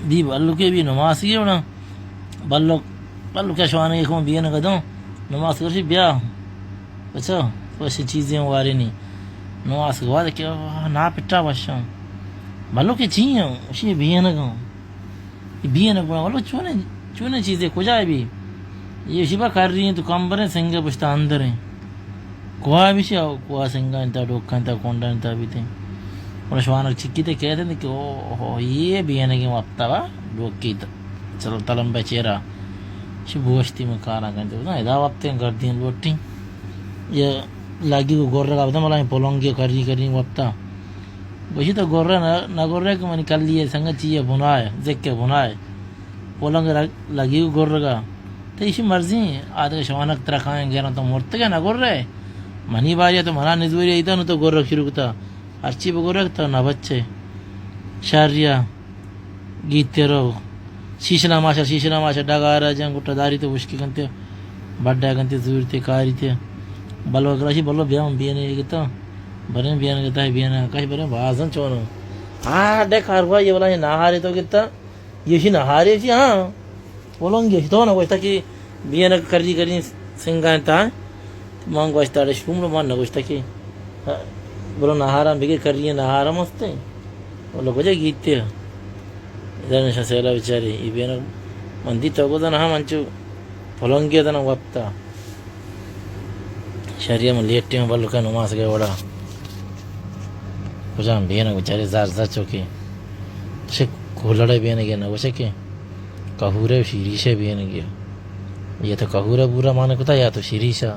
دی بلکے بی نماسگے وڑا۔ بلک، بلک شوانگے کوں بینگ دوں۔ نماسگ گوشی بیا۔ اچھا، وش چیزیں وارینی۔ نماسگ واد کہ نا پٹا وشاں۔ بلکے چی ہیں؟ اشی بینگاں۔ بینگ گونا، بلک چونے، چونے چیزے کجا بی؟ یہ اشی با کر رہی ہیں تو کمبریں سنگے پشتا اندریں۔ کوہ بشی او کوہ سنگا انتا، ڈوکا انتا، کونڈا انتا بیتے۔ اور شوانگ چکی تے کہتے ہیں کہ او ہو، یہ بینگیں وپتا با ڈوکی تا۔ چلو تلم بچیرا۔ شی بوشتی میں کارا کنتے۔ ادا وپتے گردین لوٹی۔ یہ لگی کو گرگا بتا ملا پلنگی کری کری وپتا۔ گوشی تو گرے نہ، نہ گرے کہ منی کلی ہے سنگت چیئے بنائے، زکے بنائے۔ پلنگ لگ-، لگی کو گرگا۔ تو ایشی مرضی آدگہ شوانک ترا کائیں گیران تو مرتگے نہ گرے۔ منی باری تو منا نزوری ایتا نو تو گرگ شروع کتا۔ ہرچی بگرگ تو نہ بچے۔ شریا گیتے رو۔ شیشلا ماشا، شیشلا ماشا ڈگارا جن گٹا داری تو وشکی کنتے۔ بڈا کنتے زورتے کاریتے۔ بلو گلاشی بلو بیام بینے گتا۔ بریں بیان گتا ہے بیان کاش بریں بازن چونو۔ ہاں ڈے کاروا یہ والا یہ نہارے تو گتا۔ یہ شی نہارے شی ہاں۔ پلنگی تو نہ گوشتا کہ بینگ کری کری سنگا انتا۔ من گوشتا اڑے شوم رو من نہ گوشتا کہ برو نہارا بگے کری نہارا مستے۔ بولو کجا گیتے۔ ادھر نشا سیلا بیچاری۔ یہ بینگ من دی تو گوزن ہم انچو پلنگی دنا وپتا۔ شری ہم لیٹی ہوں بلکہ نماز گئے وڑا۔ کجام بینگ بیچارے زر زر چوکے۔ چھ کولڑے بینگے نہ گوشے کہ کہورے شیریشے بینگے۔ یہ تو کہورے بورا مانے کتا یا تو شیریشا۔